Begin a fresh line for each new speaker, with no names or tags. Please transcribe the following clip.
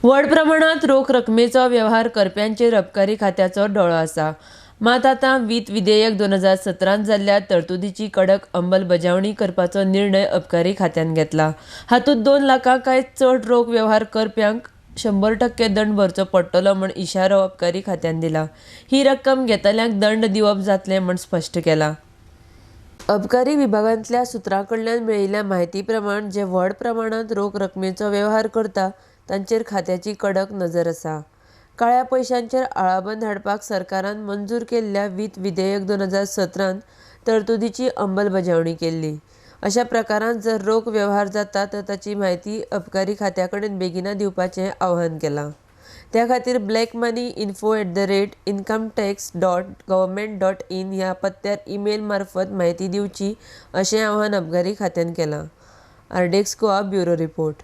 व्हड प्रमाणांत रोख रकमेचो वेव्हार करप्यांचेर अबकारी खात्याचो दोळो आसा. मात आतां वित्त विधेयक 2017त जाल्ल्या तरतुदीची कडक अंमलबजावणी करपाचो निर्णय अबकारी खात्यान घेतला. हातूंत 2 लाखां काय चड रोख वेव्हार करप्यांक 100% दंड भरचो पडटलो म्हूण इशारो अबकारी खात्यान दिला. ही रक्कम घेतल्यांक दंड दिवप जातलें म्हूण स्पश्ट केलां. अबकारी विभागांतल्या सुत्रां कडल्यान मेळिल्ल्या म्हायती प्रमाण जे व्हड प्रमाणांत रोख रकमेचो वेव्हार करता तांचेर खात्याची कडक नजर आसा. काळ्या पयशांचेर आळाबंद हाडपाक सरकारान मंजूर केल्ल्या वित्त विधेयक 2017त तरतुदीची अंमलबजावणी केल्ली. अशा प्रकारांत जर रोख वेव्हार जाता तर ताची म्हायती अबकारी खात्या कडेन बेगिना दिवपाचें आवाहन केलां. त्या खातीर black money info at the rate income tax dot government dot in ह्या पत्त्यार ईमेल मार्फत म्हायती दिवची अशें आवाहन अबकारी खात्यान केलां. RDX Goa bureau report.